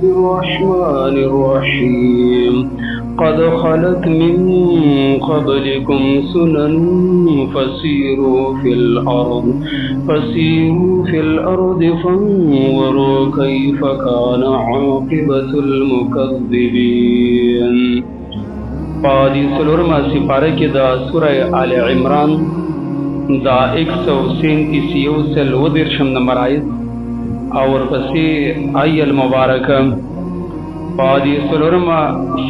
الرحمن الرحيم. قد خلت من قبلكم سنن فسيروا في الأرض فانظروا كيف كان عاقبة المكذبين. په دې څلورمه سپاره کې د سوره آل عمران د 137 130 نمبر آیت او ورپسې آی المبارکه. په دې څلورمه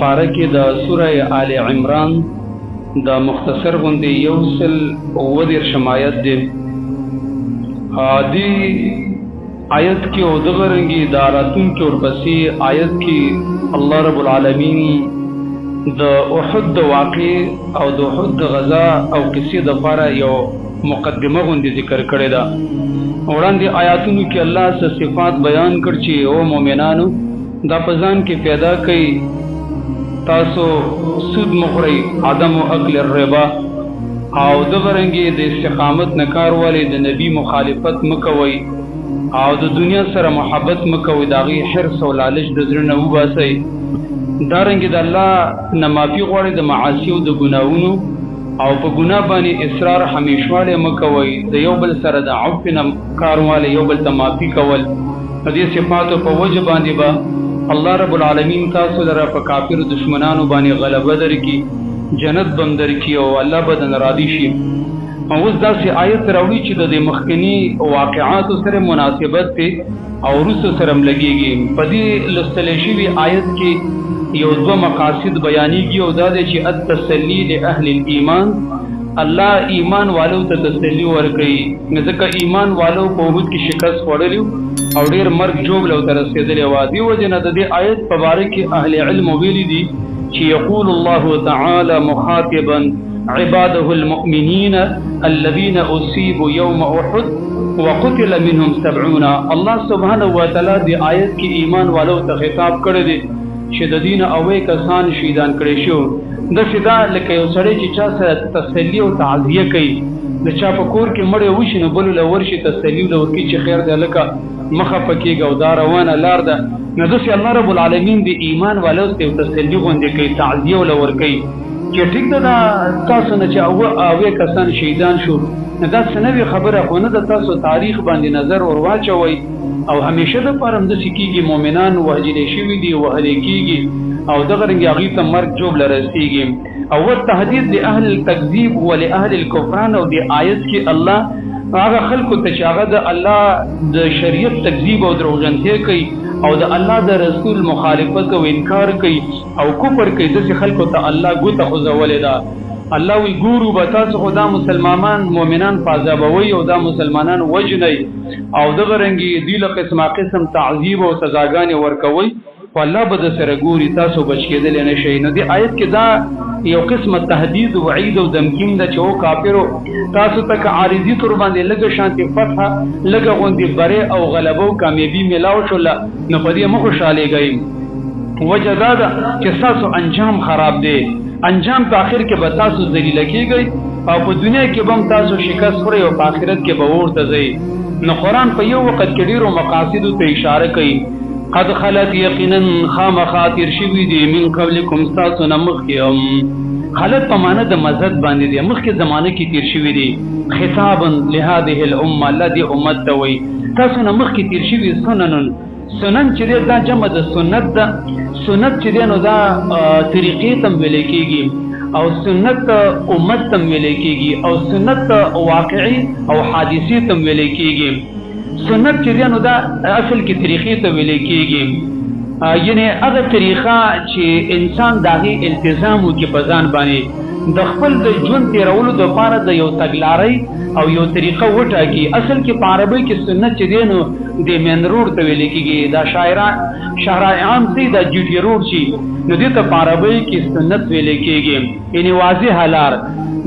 پاره کې د سوره آل عمران د مختصر غوندې 137 آیت دی. دې آیت کې او دغه رنګې د راتلونکي ورپسې آیت کې الله رب العالمین د احد د واقع او د احد د غزا او قصې دپاره یو مقدمه غوندې ذکر کړې ده. وړاندې آیاتونو کې الله څه صفات بیان کړ چې او مؤمنانو دا په ځان کې پیدا کړئ، تاسو سود مه خورئ، عدم اکل الربا، او دغه رنګې د استقامت نه کار والئ، د نبي مخالفت مه کوئ، او د دنیا سره محبت مه کوئ، د هغې حرص او لالچ د زړه نه وباسئ. دارنګې د الله نه معافي غواړئ د معاصي او د ګناهونو، او په ګناه باندې اصرار همیشوالی مه کوئ، د یو بل سره د عفو نه کار والی، یو بل ته معافي کول. په دې صفاتو په وجه باندې به الله رب العالمین تاسو لره په کافرو دشمنانو باندې غلبه درکړي، جنت به هم درکړي، او الله به درنه راضي شي. او اوس داسې آیت راوړي چې د دې مخکني واقعاتو سره مناسبت دی او وروسته سره هم لګېږي. په دې لوستلی شوي آیت کې یو دوه مقاصد بیانېږي، او دا دی چې التسلی لأهل الایمان، الله ایمان والو ته تسلی ورکوي، ځکه ایمان والو په احد کې شکست خوړلی او ډېر مرګ ژوبله ورته رسېدلې وه. دې وجې نه د دې آیت په باره کې اهل علم ویلي دي چې یقول الله تعالی مخاطبا عباده المؤمنین الذين اصيبوا يوم احد وقتل منهم 70. الله سبحانه وتعالی دې آیت کې ایمان والو ته خطاب کړی دی چې د دین اوې کسان شهیدان کړی شو. داسې ده لکه یو سړی چې چا سره تسلي او تعزیه کوي، د چا په کور کې مړی وشي نو بل له ورشي تسلي له ورکړي چې خیر دی لکه مخه پکېږه او دا روانه لار ده. نو داسې الله رب العالمین د ایمان والو ته یو تسلي غوندې کوي، تعزیه له ورکوي چې ټیک ده دا تاسو نه چې اوې کسان شهیدان شو، نو دا څه نوې خبره خو نه ده، تاسو تاریخ باندې نظر ور واچوئ. او همیشه د پاره هم داسې کېږي، مؤمنان وهجلې شوي دي، وهلې کېږي، او دغه رنګې هغوی ته مرګ ژوبله رسېږي. او والتهدید لأهل التکذیب ولأهل الکفران، او دې آیت کې الله هغه خلکو ته چې هغه د الله د شریعت تکذیب او دروغجنتیا کوي او د الله د رسول مخالفت او انکار کوي او کفر کوي، داسې خلکو ته الله ګوته خوځولې ده. الله وی ګورو به تاسو خو دا مسلمانان مؤمنان په عذابوئ او دا مسلمانان وژنئ، او دغه رنګې دوی له قسمه قسم تعذیب او سزاګانې ورکوئ، خو الله به در سره ګوري، تاسو بچ کېدلی نه شئ. نو دې آیت کې دا یو قسمه تهدید، وعید او دمکین ده چې او کافرو تاسو ته که عارضي طور باندې لږه شانتې فتح، لږه غوندې بری او غلبه او کامیابي میلاو شوله، نو په دې مه خوشحالېږئ. وجه دا ده چې ستاسو انجام خراب دی، انجام په آخر کې به تاسو ذلیله کېږئ او په دنیا کې به هم تاسو شکست خورئ او په آخرت کې به اور ته ځئ. نو قرآن په یو وخت کې ډېرو مقاصدو ته اشاره کوي. قد خلت یقینا خامخا تېر شوي دي من قبلکم ستاسو نه مخکې هم. خلت په معنی د مزد باندې دی، مخکې زمانه کې تېر شوي دي. خطابا لهذه الامه، الله دې امت ته وایي تاسو نه مخکې تېر شوي سننن. سنن چې دی دا جمع د سنت ده، سنت چې دی نو دا طریقې ته هم ویلی کېږي، او سنت امت ته هم ویلی کېږي، او سنت واقعي او حادثې ته هم ویلی کېږي. سنت چې دی نو دا اصل کې طریقې ته ویلی کېږي، یعنې هغه طریقه چې انسان د هغې التزام وکړي په ځان باندې، د خپل د ژوند تېرولو دپاره د یو تګلارۍ او یو طریقه وټاکي. اصل کې په عربۍ کې سنت چې دی نو د مین روډ ته ویل کېږي، دا شهرای عام څه دا جی ټي روډ چې، نو دې ته په عربۍ کې سنت ویل کېږي، یعنې واضح لار.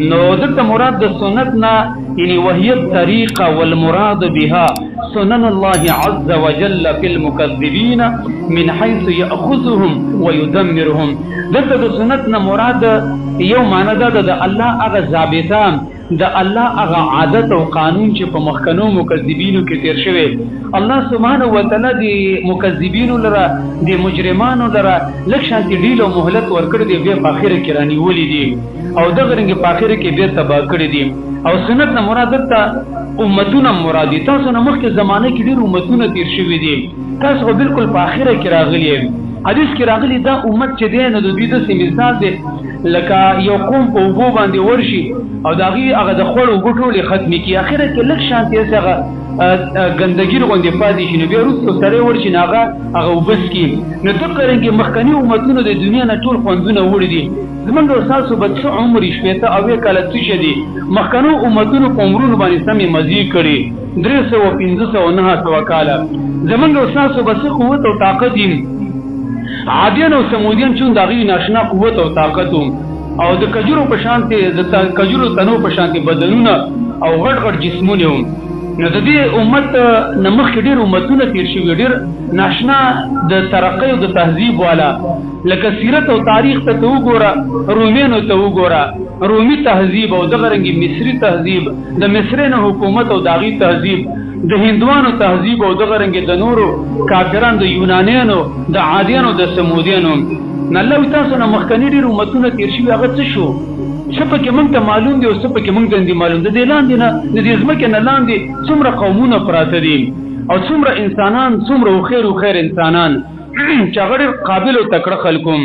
نو دلته مراد د سنت نه یعنی وهي الطریقه والمراد بها سنن الله عز وجل في المكذبين من حيث يأخذهم ويدمرهم. دلته د سنت نه مراد یو معنی دا ده د الله هغه ضابطه، د الله هغه عادت او قانون چې په مخکنو مکذبینو کې تیر شوی. الله سبحانه وتعالی د مکذبینو لره، د مجرمانو لره لږ شانتې ډیل او مهلت ورکړی دی، بیا په اخره کې رانیولي دي او دغه رنګ په اخره کې بیا تباه کړي دي. او سنت نه مراد دلته امتونه مراد دي. تاسو نه مخکې زمانه کې ډېر امتونه تیر شوي دي، تاسو خو بالکل په اخره کې راغلي یئ. حدیث کې راغلي دا امت چې دی نو د دوی داسې مثال دی لکه یو قوم په اوبو باندې ورشي او د هغې هغه د خوړ اوبه ټولې ختمې کړي، اخره کې لږ شانتې هسې هغه ګندګي غوندې پاتې شي، نو بیا وروسته سړی ورشي نو هغه هغه اوبه څکي. نو دقه رنګې مخکني امتونو د دنیا نه ټول خوندونه وړي دي. زمونږ او ستاسو به څه عمر وي، 60 اویا کاله څه شی دي؟ مخکنو امتونو په عمرونو باندې سمې مزې کړي، 300، 500، 900 کاله. زمونږ او ستاسو به څه قوت او طاقت وي؟ عادیان او ثمودیان چون د هغوی ناشنا قوت او طاقت وو او د کجورو په شانتې، د کجورو تنو په شانتې بدنونه او غټ غټ جسمونه وو. نو د دې امت نه مخکې ډېر امتونه تېر شوي، ډېر ناشنا د ترقۍ او د تهذیب والا. لکه سیرت او تاریخ ته ته وګوره، رومیانو ته وګوره، رومي تهذیب او دغه رنګې مصري تهذیب، د مصرینو حکومت او د هغوی تهذیب، د هندوانو تهذیب او دغه رنګې د نورو کافرانو، د یونانیانو، د عادیانو، د ثمودیانو. نو الله وایي تاسو نه مخکني ډېر امتونه تېر شوي، هغه څه شو؟ څه پکې موږ ته معلوم دي او څه پکې موږ ته نه دي معلوم. د دې لاندې نه، د دې ځمکې نه لاندې څومره قومونه پراته دي او څومره انسانان، څومره هوښیار هوښیار انسانان چې هغه ډېر قابل او تکړه خلک وو.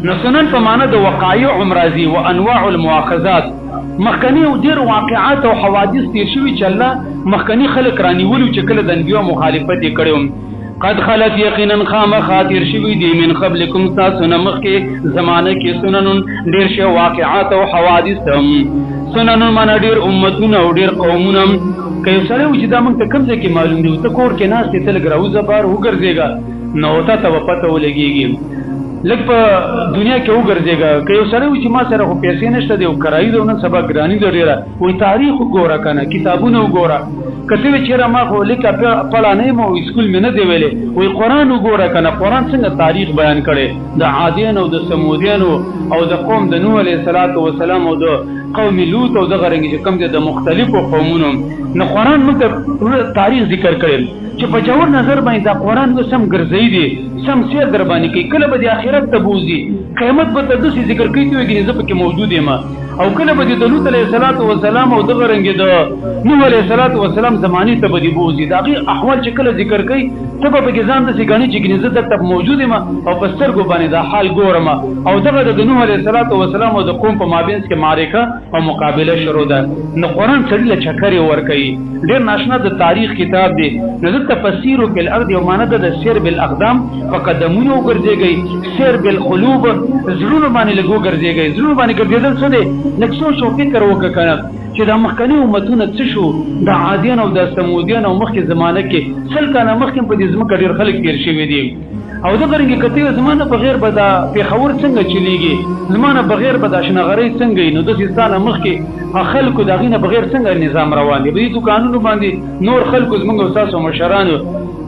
نو سنن په معنی د وقایع هم راځي و انواع المؤاخذات. مخکني ډېر واقعات او حوادث تېر شوي چې الله مخکني خلک رانیولي چې کله د انبیاء مخالفت یې کړی وو. قد خلت یقینا خامخا تېر شوي دي من قبلکم ستاسو نه مخکې زمانه کې سنن ډېر شی واقعات او حوادث هم. سنن معنی ډېر امتونه او ډېر قومونه. که یو سړی و چې دا موږ ته کوم ځای کې معلوم دی، ته کور کې ناست یې، ته لږ راوځه بهر وګرځېږه نو تا ته به پته ولګېږي. لږ په دنیا کې وګرځېږه. که یو سړی و چې ما سره خو پیسې نشته دی او کرایي ده، نن سبا ګراني ده ډېره، وایي تاریخ وګوره که نه، کتابونه وګوره. که ته وایې چېرې ما خو لیکه پړه نه یم او سکول مې نه دی ویلی، وایي قرآن وګوره که نه، قرآن څنګه تاریخ بیان کړی د عادیانو او د ثمودیانو او د قوم د نوح علیه الصلاة والسلام او د قوم لوط او دغه رنګ چې کوم دی د مختلفو قومونو. نو قرآن موږ ته تاریخ ذکر کړی چې په ژور نظر باندې دا قرآن نو سم ګرځوي دی، سم سیر در باندې کوي. کله به د آخرت ته بوځي، قیامت به ته داسې ذکر کوي چې وایي زه پکې موجود یم. او کله به د لوط علیه الصلاة والسلام او دغه رنګ د نوح علیه الصلاة والسلام زمانې ته به دې بوځي. د هغې احوال چې کله ذکر کوي ته به پکې ځان داسې ګڼې چې ګنې زه دلته موجود یم او په سترګو باندې دا حال ګورم. او دغه د نوح علیه الصلاة والسلام او د قوم په مابینځ کې معرکه او مقابله شروع ده. نو قرآن سړي له چکرې ورکوي، ډېر ناشنا د تاریخ کتاب دی. نو دلته فسیرو فی الارض یو معنی ده د سیر بالاقدام، په قدمونو وګرځېږئ، سیر بالقلوب، زړونو باندې لږ وګرځېږئ. زړونو باندې ګرځېدل څه دی؟ لږ سوچ او فکر وکړه که نه چې دا مخکني امتونه څه شو، د عادیان او د ثمودیان او مخکې زمانه کې 100 کاله مخکې په دې ځمکه ډېر خلک تېر شوي دي. او دغه رنګې که ته زما نه بغیر به دا پېښور څنګه چلېږي، زما نه بغیر به دا شنغرۍ څنګه وي، نو داسې ستا نه مخکې خلکو د هغې نه بغیر څنګه نظام روان دی. په دې دوکانونو باندې نور خلکو زموږ او ستاسو مشرانو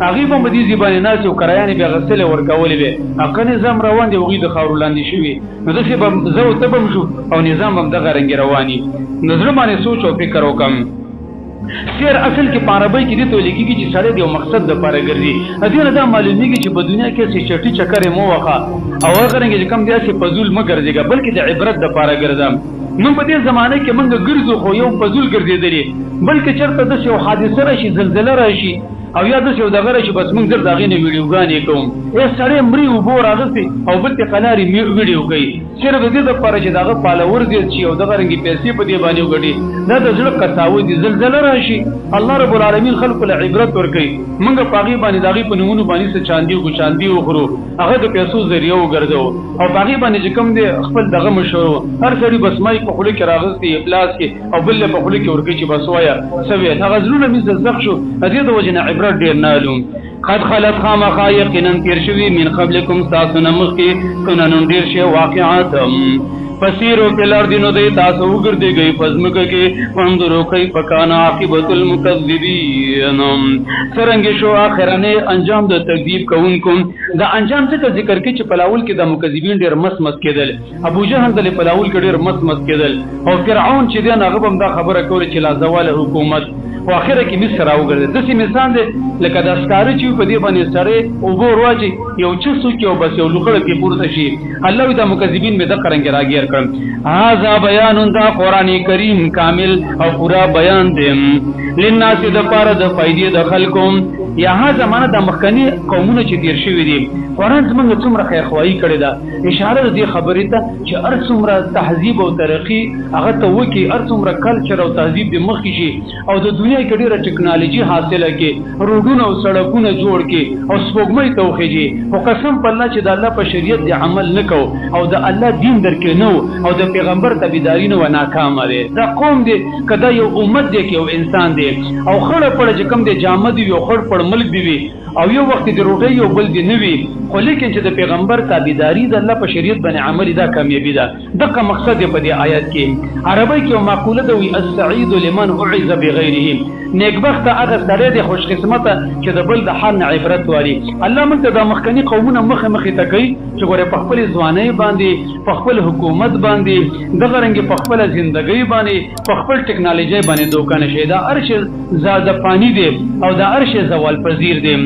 هغې به په دې ځای باندې ناست او کرایانې بیا اخیستلې ورکولې وې، هغه نظام روان دی، هغوی د خاورو لاندې شوي. نو داسې به زه او ته به هم شو او نظام به هم دغه رنګې روان وي. نو زړه باندې سوچ او فکر وکړم. سیر اصل کې په عربۍ کې دې ته ویل کېږي چې سړی د یو مقصد دپاره ګرځي. له دې نه دا معلومېږي چې په دنیا کې هسې چټي چکرې مه وخه او هغه رنګ چې کوم دی هسې فضول مه ګرځېږه، بلکې د عبرت دپاره ګرځه. موږ په دې زمانه کې موږ ګرځو خو یو فضول ګرځېدلي، بلکې چېرته داسې یو حادثه راشي، زلزله راشي او یا داسې یو دغه راشي، بس موږ زر د هغې نه ویډیوګانې کوو. ای سړی مري، اوبو راغستې او بل ته قلارې ویډیو کوي، صرف د دې دپاره چې د هغه فالور زیات شي او دغه رنګې پیسې په دې باندې وګټي. دا د زړه قساوت دي. زلزله راشي، الله رب العالمین خلکو له عبرت ورکوي، موږ په هغې باندې د هغې په نومونو باندې څه چاندي ګوچاندي وخورو، هغه د پیسو ذریعه وګرځوو او په هغې باندې چې کوم دی خپل دغه مشورو. هر سړي بس مایک په خوله کې راغستې پلاس کې او بل له په خوله کې ورکوي چې بس وایه څه ویل. هغه زړونه مې سخت شو، د دې د وجې نه عبرت ډېر نه الوم. قد خلت خامخا یقینا تېر شوي من قبلکم ستاسو نه مخکې سنن ډېر شی واقعات. فسیرو فی الارض، نو دی تاسو وګرځېږئ په ځمکه کې، فانظروا کیف کان عاقبة المکذبین، څرنګه شو اخرنی انجام د تکذیب کوونکو. دا انجام ځکه ذکر کوي چې په لاول کې د مکذبین ډېر مس مس کېدل، ابو جهل دلې په لاول کې ډېر مس مس کېدل، او فرعون چې دی هغه به هم دا خبره کوله چې لا زواله حکومت، خو اخره کې مصر راوګرځېد. داسې مثال دی لکه دا سکاره چې په دې باندې سړی اوبه ورواچوي، یو چس وکړي او بس یو لوخړه پرې پورته شي. الله وایي دا مکذبین مې دقه رنګې راګیر کړم. هذا بیان، دا قرآن کریم کامل او پورا بیان دی للناس دپاره د فایدې د خلکو. یا هذا معنی دا مخکني قومونه چې تېر شوي دي. قرآن زموږ څومره خیرخواهي کړې ده، اشاره د دې خبرې ته چې هر څومره تهذیب او ترقي هغه ته وکړي، هر څومره کلچر او تهذیب دې مخکې شي او د دنیا کې ډېره ټکنالوژي حاصله کړي، روډونه او سړکونه جوړ کړي او سپوږمۍ ته وخېژي، خو قسم په الله چې د الله په شریعت دې عمل نه کو او د الله دین درکې نه او د پیغمبر تابعداري نه وه، ناکامه دی. دا قوم دی که دا یو امت دی که یو انسان دی، او خړه پړه چې کوم دی جامه دی وي او خړ پړ ملک دی وي او یو وخت د روټۍ یو بل دی نه وي، خو لیکن چې د پیغمبر تابعداري د الله په شریعت باندې عمل دا کامیابي ده. دغه مقصد په دې آیت کې. عربی کې یو مقوله ده وي السعید لمن اعز بغیره، نیکبخته هغه سړی دی خوش قسمته چې د بل د حال نه عبرت والي. الله موږ ته دا مخکني قومونه مخې مخې ته کوي چې ګوره په خپلې ځوانۍ باندې، په خپل حکومت باندې، دغه رنګې په خپله زندګۍ باندې، په خپل ټکنالوژۍ باندې دوکه نه شي. دا هر شی زاده فاني دی او دا هر شی زوال پذیر دی.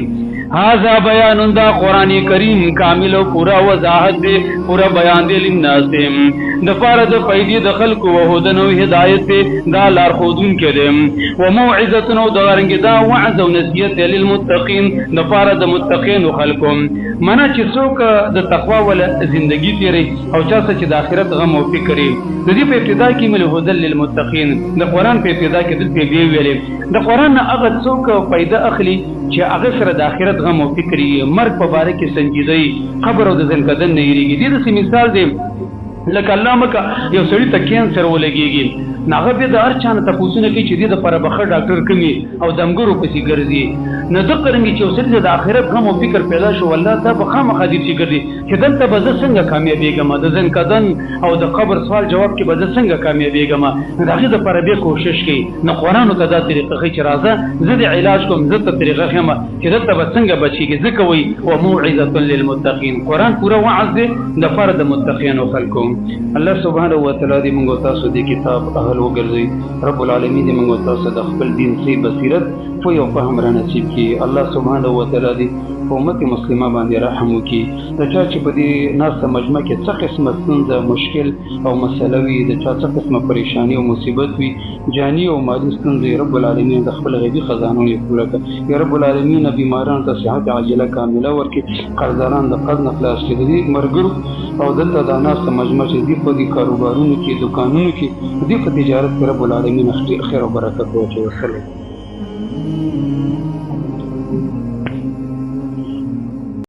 هذا بیان، دا قرآن کریم کامل او پورا وضاحت دی، پورا بیان دی للناس د پاره د فائدې د خلکو، وهدن او هدایت دی، دا لارښودونکی دی، وموعظة او دغه رنګې دا وعظ او نصیحت دی للمتقین د پاره د متقینو خلکو. منه چې څوک د تقوا وله زندگی تېروي او چا څه چې د آخرت غم او فکر یې. د دې په ابتدا کې مې هدى للمتقین، د قرآن په ابتدا کې دلته بیا ویلې د قرآن نه هغه څوک فایده اخلي چې هغه سره د آخرت غم او فکر یې، مرګ په باره کې سنجیده وي، قبر او د ځنکدن نه یریږي. دې داسې مثال دی لکه الله مکه یو سړي ته کینسر ولګېږي، نو هغه بیا د هر چا نه تپوسونه کوي چې دې دپاره به ښه ډاکټر کوم وي او د مګرو پسې ګرځي. نو دقه رنګې چې یو سړي ته د آخرت غم او فکر پیدا شو، والله دا به خامخا دې پسې ګرځي چې دلته به زه څنګه کامیابېږم، د ځنکدن او د قبر سوال جواب کې به زه څنګه کامیابېږم. نو د هغې دپاره بیا کوشش کوي. نو قرآن ورته دا طریقه ښیي چې راځه زه دې علاج کوم، زه ته طریقه ښیم چې دلته به څنګه بچ کېږي. ځکه وایي وموعظة للمتقین، قرآن پوره وعظ دی دپاره د متقینو خلکو. الله سبحانه وتعالی دې موږ تاسو دې کتاب اهل وګرځوي. رب العالمین دې موږ تاسو د خپل دین صحیح بصیرت پوهه او فهم را نصیب کړي. الله سبحانه وتعالی دې په امت مسلمه باندې رحم وکړي. د چا چې په دې ناسته مجمع کې څه قسمه ستونزه، مشکل او مسله وي، د چا څه قسمه پریشانی او مصیبت وي، جاني او مالي ستونزې، رب العالمین د خپل غیبي خزانو یې پوره کړه. یا رب العالمین بیمارانو ته صحت عاجله کامله ورکړي، قرضداران د قرض نه خلاص کړي. د دې ملګرو او دلته دا ناسته مجمع چې دوی په دې کاروبارونو کې، دکانونو کې، دوی په تجارت کې رب العالمین خیر او برکت واچوي. والسلام.